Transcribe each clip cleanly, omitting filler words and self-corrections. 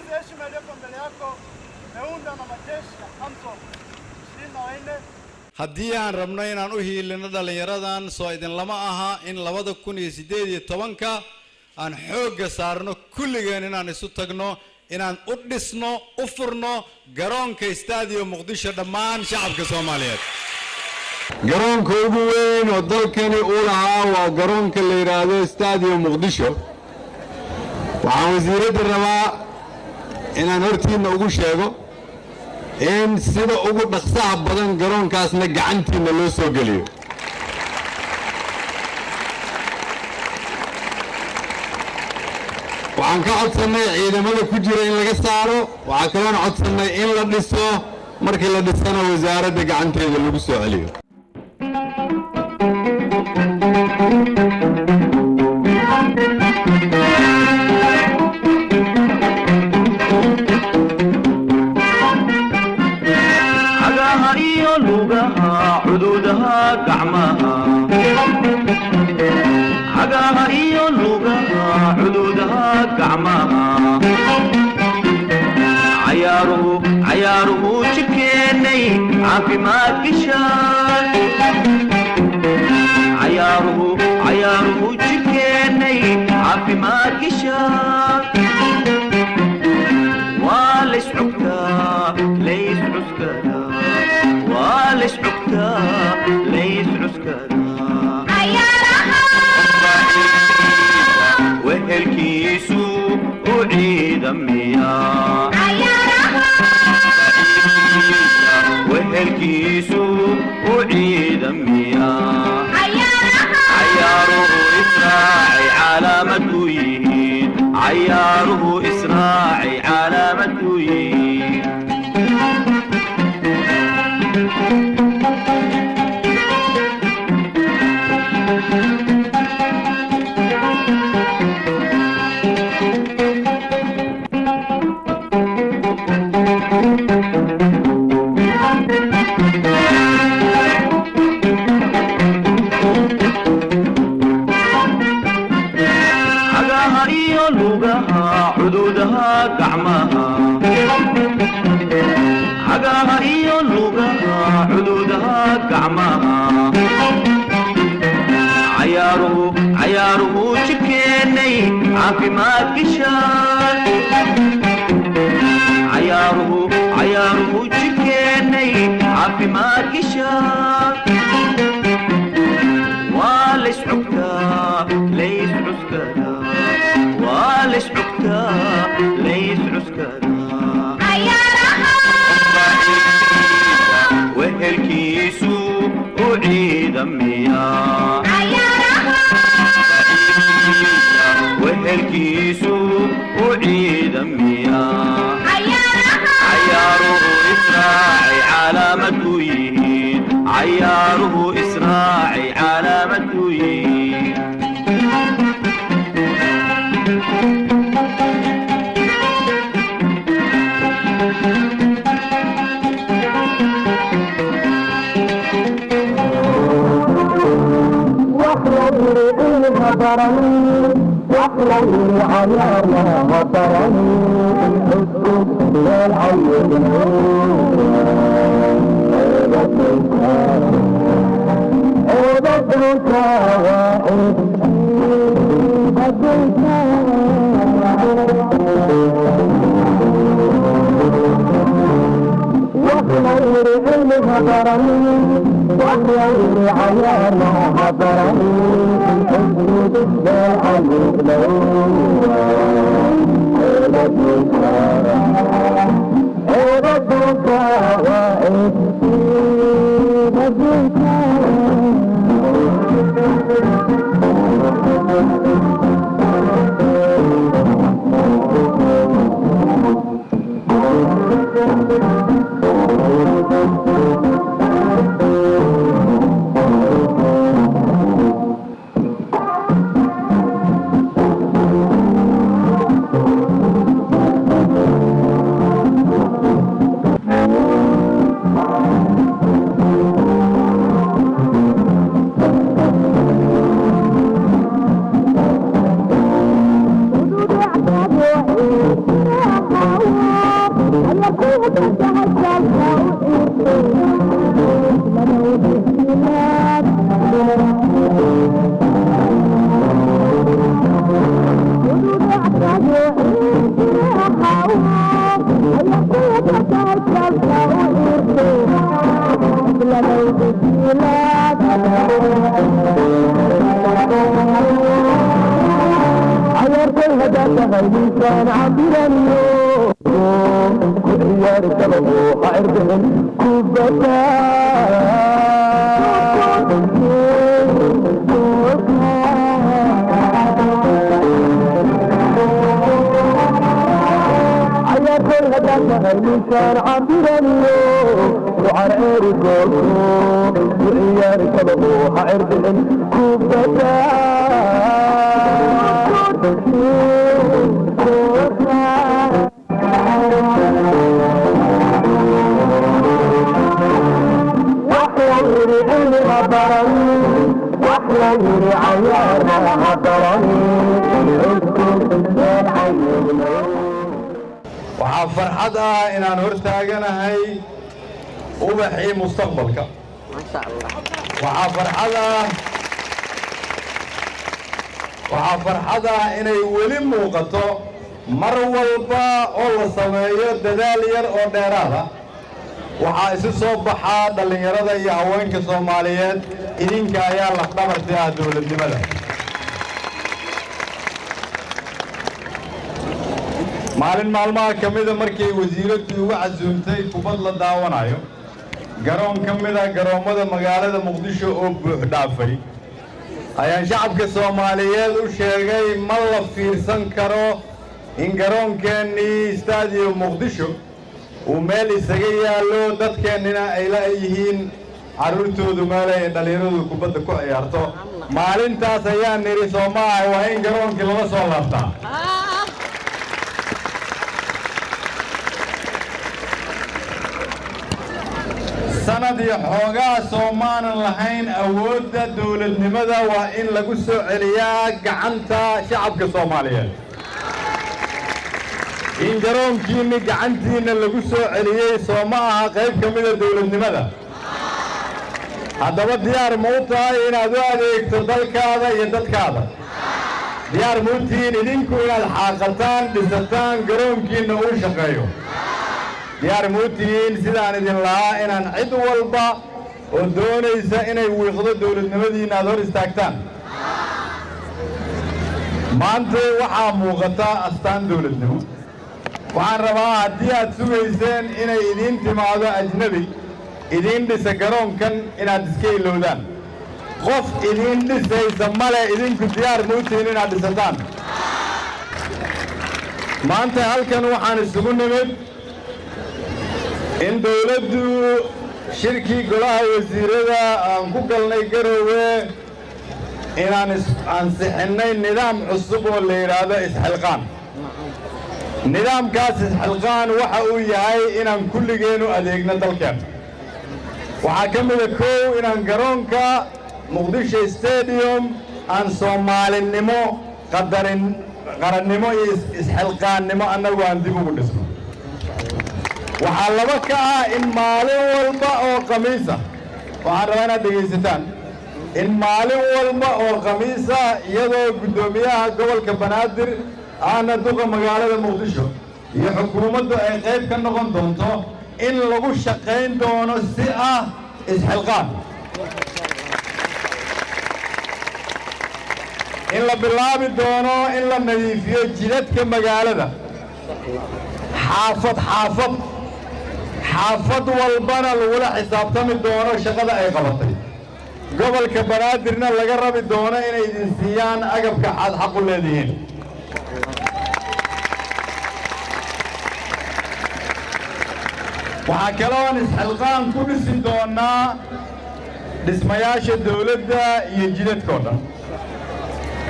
Nikabidhi heshima iliyopo mbele yako imeundwa na majeshi ya AMISOM 24. Haddii aan rabno inaan u hiilino dhallinyaradan, soo idinlama aha in 2018-ka aan xoogga saarno kulligeen, inaan isu tagno, inaan u dhisno, u furno garoonka Stadium Muqdisho dhammaan shacabka Soomaaliyeed? Garoonka ugu weyn oo dalkani uu lahaa waa garoonka la yidhaahdo Stadium Muqdisho. Waxaan wasiiradda rabaa inaan hortiinna ugu sheego in sida ugu dhaqsaha badan garoonkaasna gacantiinna loo soo geliyo. Waxaan ka codsannay ciidamada ku jira in laga saaro. Waxaa kaloon codsannay in la dhiso, markii la dhisana wasaaradda gacanteeda lagu soo celiyo. Cagaha iyo lugaha, cududaha gacmaha, cagaha iyo lugaha, cududaha gacmaha. Cayaaruhu, cayaaruhu jidhkeennay caafimaad gashaan. Cayaaruhu, cayaaruhu jidhkeennay caafimaad gashaan. Waa layscugtaa, layscuskadaa, waa layscugtaa, layscuskadaa. Wehelkiisu u ciidamiyaa, wehelkiisu u ciidamiyaa. Cayaaruhu israacay calaamad ku yihiin, cayaaruhu israacay calaamad ku yihiin. Cagaha iyo lugaha, cududaha gacmaha, cagaha iyo lugaha, cududaha gacmaha. Cayaaruhu, cayaaruhu jidhkeennay caafimaad gashaan. Cayaaruhu, cayaaruhu jidhkeennay caafimaad gashaan. Waa layscugtaa, layscuskadaa, waa layscugtaa, layscuskadaa. Wehelkiisu u ciidamiyaa, wehelkiisu u ciidamiyaa. Cayaaruhu israacay calaamad ku yihiin, cayaaruhu israacay calaamad ku yihiin. Haddaad tahay miisaan cabiraniyo ku ciyaari kabago ha cirbixin kubadda. Cayaartoy haddaad tahay miisaan cabiraniyo ku carceeri goolko ku ciyaari kabago ha cirbixin kubadda. Wax la yidhi cilmiga baran, wax la yidhi cayaarna ha baran, isku meel cayino. Waxaa farxad ah inaan hor taaganahay ubaxii mustaqbalka. Waxaa farxad ah inay weli muuqato mar walba oo la sameeyo dadaal yar oo dheeraad ah, waxaa isu soo baxaa dhallinyarada iyo haweenka Soomaaliyeed. Idinka ayaa lafdhabarti ah dowladnimada. Maalin maalmaha ka mida, markay wasiiraddu igu casuumtay kubad la daawanayo garoon ka mida garoommada magaalada Muqdisho oo buux dhaafay, ayaan shacabka Soomaaliyeed u sheegay: ma la fiirsan karo in garoonkeennii Stadium Muqdisho uu meel isaga yaallo, dadkeennina ay la yihiin carruurtoodu meel ay dhallinyaradu kubadda ku ciyaarto. Maalintaas ayaan nidhi, soo ma aha waa in garoonkii lala soo laabtaa? Sanad iyo xoogaa soomaanan lahayn, awoodda dowladnimada waa in lagu soo celiyaa gacanta shacabka Soomaaliyeed. In garoonkiinni gacantiinna lagu soo celiyey soo ma aha qayb ka mida dowladnimada? Haddaba diyaar ma u tahay inaad u adeegto dalkaada iyo dadkaada? Diyaar ma u tihiin idinku inaad xaaqataan, dhisataan, garoonkiinna uu shaqeeyo? Diyaar ma u tihiin, sidaan idin lahaa, inaan cid walba oo doonaysa inay wiiqdo dowladnimadiinna aad hor istaagtaan? Maanta waxaa muuqata astaan dowladnimo. Waxaan rabaa, haddii aad sugayseen inay idiin timaado ajnebi idiin dhisa garoonkan, inaad iska ilowdaan. Qof idiin dhisaysa male. Idinku diyaar ma u tihiin inaad dhisataan? Maanta halkan waxaan isugu nimid in dowladdu shirkii golaha wasiirada aan ku galnay Garoowe inaan ansixinnay nidaam cusub oo la yidhaahdo isxilqaan. Nidaamkaas isxilqaan waxa uu yahay inaan kulligeenu adeegno dalkeenna. Waxaa ka mida, kow, inaan garoonka Muqdisho Stadium aan Soomaalinimo, qadarin, qarannimo iyo isxilqaannimo annagu aan dib ugu dhisno. Waxaa laba ka ah in maalin walba oo Khamiisa, waxaan rabaa inaad dhegaysataan, in maalin walba oo Khamiisa, iyadoo guddoomiyaha gobolka Banaadir ahna duqa magaalada Muqdisho iyo xukuumaddu ay qayb ka noqon doonto, in lagu shaqayn doono si ah isxilqaan, in la bilaabi doono in la nadiifiyo jidadka magaalada xaafad xaafad, xaafad walbana lagula xisaabtami doono shaqada ay qabatay, gobolka Banaadirna laga rabi doono inay idin siiyaan agabka aad xaq u leedihiin. Waxaa kaloon isxilqaan ku dhisi doonaa dhismayaasha dawladda iyo jidadkao dhan.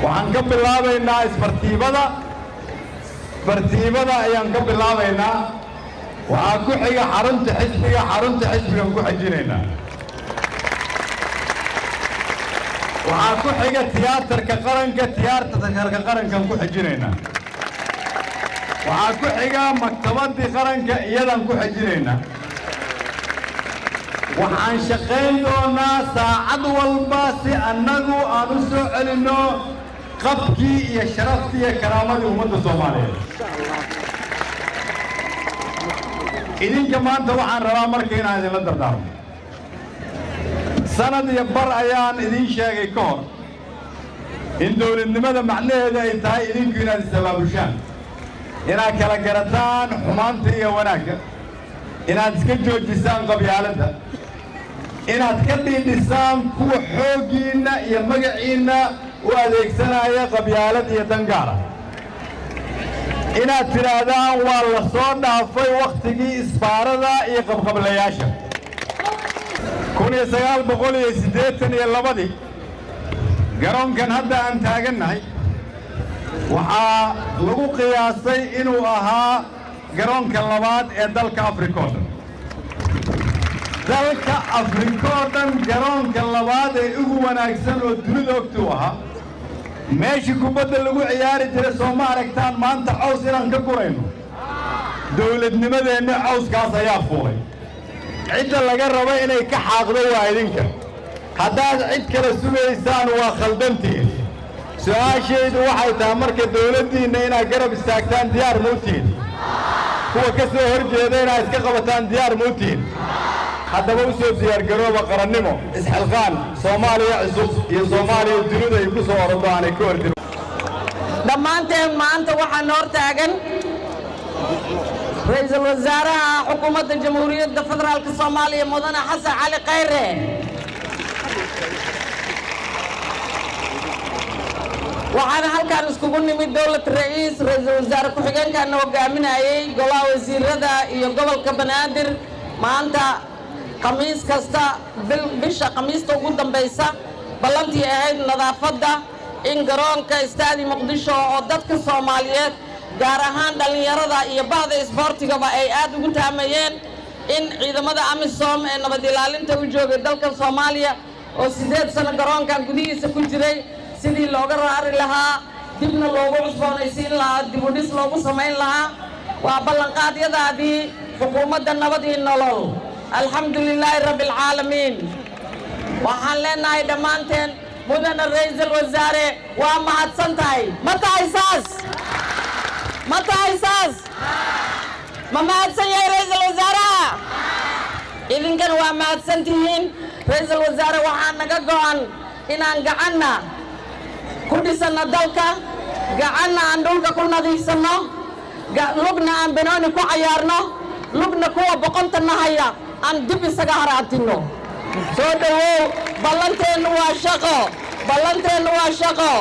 Waxaan ka bilaabaynaa isbartiibada. Isbartiibada ayaan ka bilaabaynaa. Waxaa ku xiga xarunta xisbiga. Xarunta xisbigaan ku xijinaynaa. Waxaa ku xiga tiyaatarka qaranka. Tiyaatarka qarankaan ku xijinaynaa. Waxaa ku xiga maktabaddii qaranka, iyadaan ku xijinaynaa. Waxaan shaqayn doonaa saacad walba si annagu aan u soo celinno qabkii iyo sharaftii iyo karaamadii ummadda Soomaaliyeed. Idinka maanta waxaan rabaa marka inaan idinla dardaarmo. Sanad iyo bar ayaan idiin sheegay ka hor. In dowladnimada macnaheedu ay tahay idinku inaad is-abaabushaan, inaad kala garataan xumaanta iyo wanaagga, inaad iska joojisaan qabyaaladda, inaad ka dhiidhisaan kuwa xooggiinna iyo magaciinna u adeegsanaya qabyaalad iyo dangaara, inaad tidhaahdaan waa la soo dhaafay wakhtigii isbaarada iyo qabqablayaasha. 1982-dii garoonkan hadda aan taagannahay waxaa lagu qiyaasay inuu ahaa garoonka labaad ee dalka Afrika oo dhan. Dalka Afrika oo dhan garoonka labaad ee ugu wanaagsan oo dunida ogtuu ahaa. Meeshii kubadda lagu ciyaari jiray, soo ma aragtaan maanta caws inaan ka gurayno? Dowladnimadeenna cawskaas ayaa fuulay. Cidda laga rabo inay ka xaaqdo waa idinka. Haddaad cid kale sugaysaan, waa khaldantihin. Su-aashaydu waxay tahay marka, dowladdiinna inaad garab istaagtaan diyaar ma u tihin? Kuwa ka soo hor jeeda inaad iska qabataan diyaar ma u tihin? Haddaba u soo diyaargarooba qarannimo, isxilqaan, Soomaaliya cusub iyo Soomaaliya dunida ay ku soo orado aanay ka ordin. Dhammaanteen maanta waxaan hor taagan Ra'iisul Wasaaraha Xukuumadda Jamhuuriyadda Federaalka Soomaaliya, Mudane Xasan Cali Khayre. Waxaana halkaan iskugu nimid dowlad ra'iis, ra'iisul wasaare ku-xigeenkaana hogaaminayey, golaha wasiirada iyo gobolka Banaadir. Maanta khamiis kasta, bisha khamiista ugu dambaysa, ballantii ahayd nadaafadda in garoonka Istaadi Muqdisho oo dadka Soomaaliyeed, gaar ahaan dhallinyarada iyo bahda isboortigaba, ay aad ugu taamayeen in ciidamada AMISOM ee nabad ilaalinta u joogay dalka Soomaaliya oo 8 sano garoonkan gudihiisa ku jiray, sidii looga raari lahaa, dibna loogu cusboonaysiin lahaa, dibudhis loogu samayn lahaa, waa ballanqaadyadaadii xukuumadda Nabad iyo Nolol. Alxamdu lilaahi rabbi alcaalamiin. Waxaan leenahay dhammaanteen, mudane ra'iisul wasaare, waa mahadsan tahay. Ma tahay saas? Ma tahay saas? Ma mahadsan yahay ra'iisul wasaaraha? Idinkana waa mahadsan tihiin. Ra'iisul wasaare, waxaa naga go'an inaan gacanna ku dhisanno dalka, gacanna aan dhulka ku nadiifsanno, lugna aan banooni ku cayaarno, lugna kuwa boqonta nahaya aan dib isaga haraantinno. Soo dhowow. Ballanteennu waa shaqo, ballanteennu waa shaqo.